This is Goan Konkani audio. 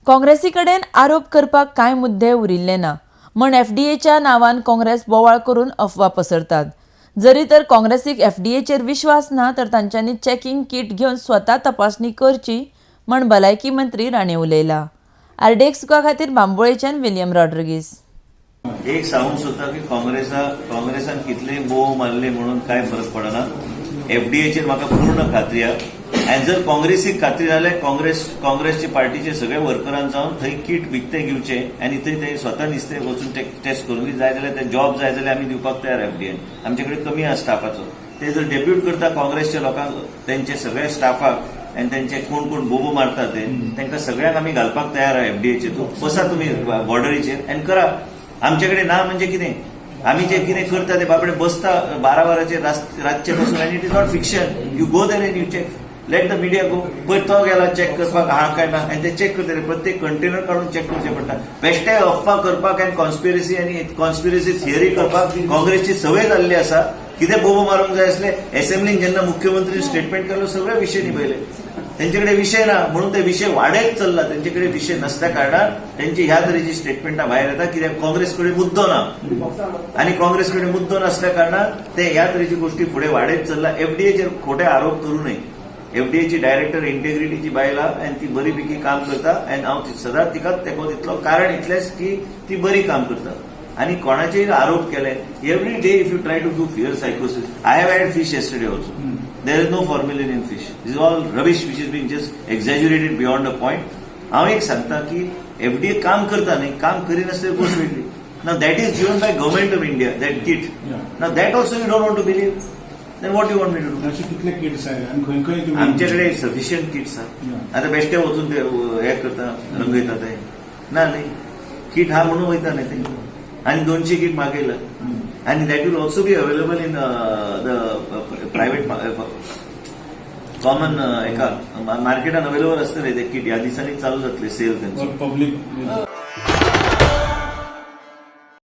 काँग्रेसी कडेन आरोप करपाक कांय मुद्दे उरिल्ले ना म्हण एफडीएच्या नांवान काँग्रेस बोवाळ करून अफवा पसरतात. जरी तर काँग्रेसीक एफडीएचेर विश्वास ना तर तांच्यांनी चॅकिंग किट घेवन स्वता तपासणी करची म्हण भलायकी मंत्री राणे उलयला. आरडीएक्स सुखा खातीर बांबोळेच्यान विलियम रॉड्रिगीस. एक सांगूंक सोदता की काँग्रेसान कितलेय बोव मारले म्हणून कांय फरक पडना. एफडीएचेर म्हाका पूर्ण खात्री आहा आनी जर काँग्रेसीक खात्री जाल्यार काँग्रेसचे पार्टीचे सगळे वर्करान जावन थंय किट विकते घेवचे आनी थंय ते स्वता निस्ते वचून टेस्ट करून जाय जाल्यार ते जॉब जाय जाल्यार आमी दिवपाक तयार. एफडीएन आमचे कडेन कमी आहा स्टाफाचो. ते जर डेप्यूट करता काँग्रेसच्या लोकांक, तेंचे सगळ्या स्टाफाक आनी तेंचे कोण कोण बोबो मारता ते, तांकां सगळ्यांक आमी घालपाक तयार आहा एफडीएचे. तूं बसा तुमी बॉर्डरीचेर आनी करा. आमचे कडेन ना म्हणजे कितें? आमी जे कितें करता ते बाबडे बसता 12 वरांचेर रातचे बसून आनी it is not fiction. You go there and you check. Let the media go. पयर तो गेला चॅक करपाक आहा काय ना आनी ते चॅक करतले. प्रत्येक कंटेनर काडून चॅक करचे पडटा. बेश्टे अफवा करपाक आनी कॉन्स्पिरसी आनी कॉन्स्पिरसी थियरी करपाक काँग्रेसची सवय जाल्ली आसा. कितें बोबो मारूंक जाय आसले असेंब्लीन जेन्ना मुख्यमंत्री स्टेटमेंट केलो, सगळे विशय निभयले. तेंचे कडेन विशय ना म्हणून ते विशय वाडयत चल्ला. तेंचे कडेन विशय नसल्या कारणान तेंची ह्या तरेची स्टेटमेंटां भायर येता, कित्याक काँग्रेस कडेन मुद्दो ना आनी काँग्रेस कडेन मुद्दो नसल्या कारणान ते ह्या तरेची गोष्टी फुडें वाडयत चल्ला. एफडीएचेर खोटे आरोप करू नये. एफडीएची डायरेक्टर इंटेग्रिटीची बायल आहा आनी ती बरी पैकी काम करता आनी हांव सदांच तिका तेंको दितलो. कारण इतलेंच की ती बरी काम करता. आनी कोणाचेर आरोप केले, every day if you try to do fear psychosis. I have had fish yesterday also. There is no formalin in fish. Is all rubbish which is been just exaggerated beyond a point. हांव एक सांगता की एफडीए काम करता न्ही, काम करिनासले गोश्ट वेगळी. Now that is given by Government of India, that kit. Now that also you don't want to believe, then what you want me to do? असे कितले किट्स आहे आणि खंय खंय तुम्ही? आमच्याकडे सफिशियंट किट्स आहा. आता बेश्टे वचून ते हे करता, रंगयता ते ना न्ही. किट हा म्हणून वयता न्ही ते आनी 200 किट मागयला आनी that will also be available in the private common एका मार्केटान अवेलेबल आसतले ते किट. ह्या दिसांनी चालू जातले सेल तेंचो. पब्लिक.